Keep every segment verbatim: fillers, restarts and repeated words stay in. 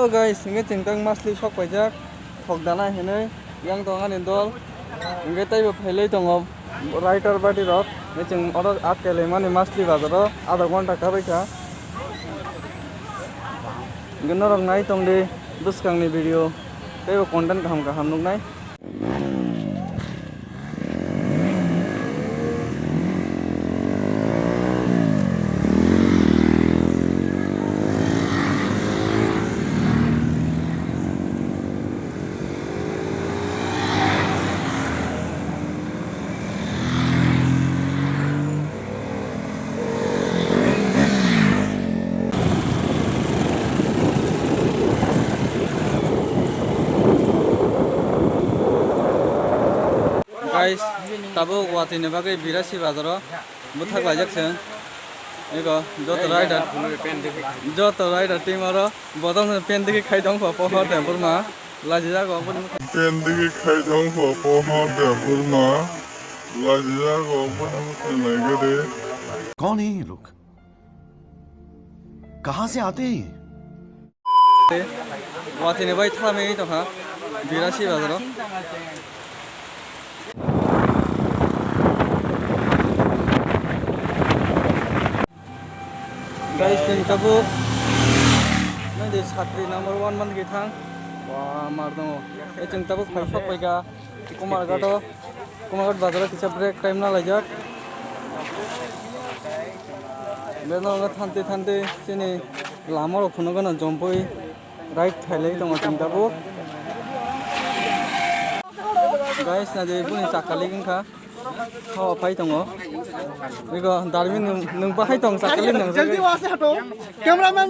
Hello guys, hingke chwng tang masli sok paijak, thok dana hinwi yang tong ani dol, hingke teibo phailwi tongo rider badi rok, hingke chwng oro akelai mani masli bazaro adha ghonta kabai kha, hingke norok nai tong di bwskang ni video, teibo content kaham kaham nuknai. Guys, tabuk watwi ni bagwi Birasi bazaro bwthak laijak chwng. Ego joto rider, joto rider team oro bodol pen digi khai tong pha pohor de burma. Lajijago boni bwkhak. Pen digi khai tong pha pohor de burma. Lajijago boni bwkhak naigade. कौन है ये लोग? कहाँ से आते हैं ये? Watini bai thamwi tongkha Birasi bazaro. Guys, chwng tabuk nai de satri number one man gwi thang. Wa mar tongo. E chwng tabuk phai sok paikha Kumarghat o. Kumarghat bazaro kisa break time na laijak. Beno thanti thanti chini lama rok phunukgano jompui ride khailai tongo chwng tabuk. Guys, nai de buni chakalik wngkha. Hawa phai tongo. Ego Darwin nwng, nwng bahai tong sakali nwng. जल्दी वहाँ से हटो, कैमरामैन।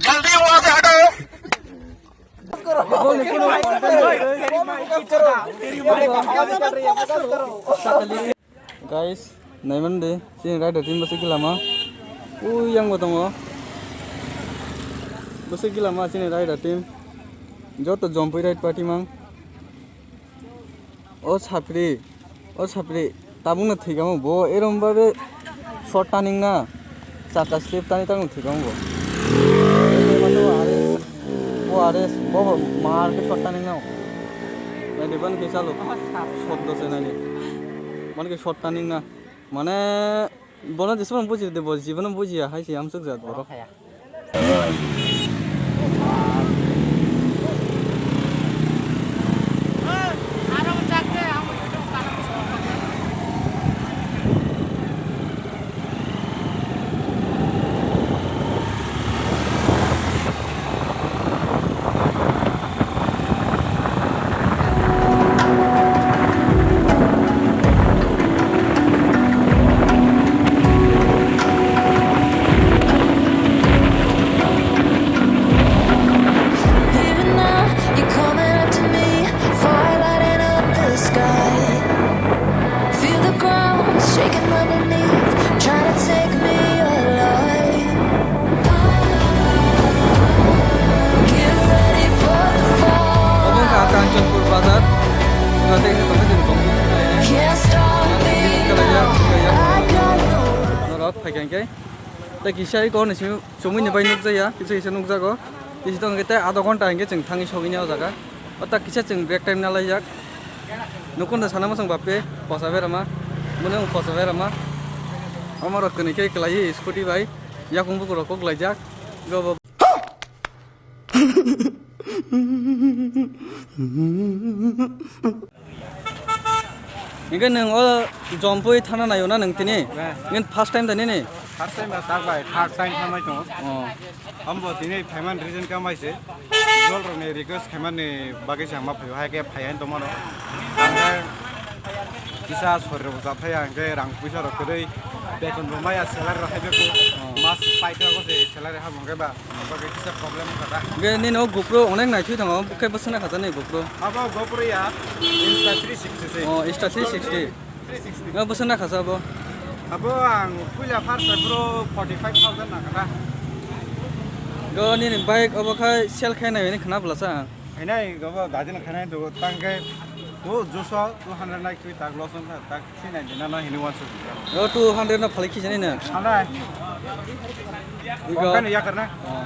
जल्दी वहाँ से हटो। Guys, naiman de, chini rider team bwswk gilama. Ui, yang bo tongo. Bwswk gilama chini rider team. Joto jompui ride party mang. O sapri, o sapri, tabukno thwikamo bo, erom babe shot taning na, chaka slip tani tangno thwikamo bo. O R S, bo, bo mar khe shot taning na. Naidi ban khe chalo, shot dose naidi. Ban khe shot taning na. Mane, bono jesuno buji de bo, jibono bujiya hai se amsuk jat borok. Even now, you're coming up to me, fire lighting up the sky. Feel the ground shaking underneath, trying to take me alive. Get ready for the fall. Obo wngkha Kanchanpur bazar. Ino tei khe tongo chini Kanchanpur. Can't stop me now. I got no norok phaikha hwnkhe. Tei kisa iko ni simi chumui ni bai nukjakya, kisa kisa nukjago. Kisa tong hwnkhe tei adha ghonta hwnkhe chwng thangwi sogwini o jaga. O ta kisa chwng break time nalaijak. Nukunda sana mwsang bape posa berama. Mone wng posa berama. Omo rok kwnwi khe kwlaiwi scooty bai yakung bukurok kok laijak. Go bo. Hingke nwng o jompui thana naio na nwng tini? Eh. Nwng first time da nini? First time ba tak bai, third time thanai tongo. Oh. Ambo tini phaiman reason ka mai se. Jol rok ni request khaimani bagwi se ang ma phaibo, hai khe phai hai tongmano. Ang khe kisa sori rok ja thaya, ang khe rang puisa rok kwrwi, beton bo maya, salary rok hai beko. Oh. Mas pai thaya ko se salary ha bo hingke ba. Bagwi kisa problem wngkha da. Hingke nini o GoPro onek naithwi tongo, khe bwswk naikha jani GoPro? Abo GoPro ya, Insta three sixty se. Oh, Insta three sixty. Three sixty. Nga bwswk naikha sa abo? Abo ang puila first time bro forty five thousand nangkha da. Go nini bike obo khai sell khai nai hwnwi khna bwlasa ang. Khainai, abo gari no khainai do, tang khe do juso two hundred nai twi tak loss wngkha, tak. Sini aja, nana hini wansuk. Oh, two hundred no phalai kisa ni na. Sana. Igo. Bukan ya karena. Oh.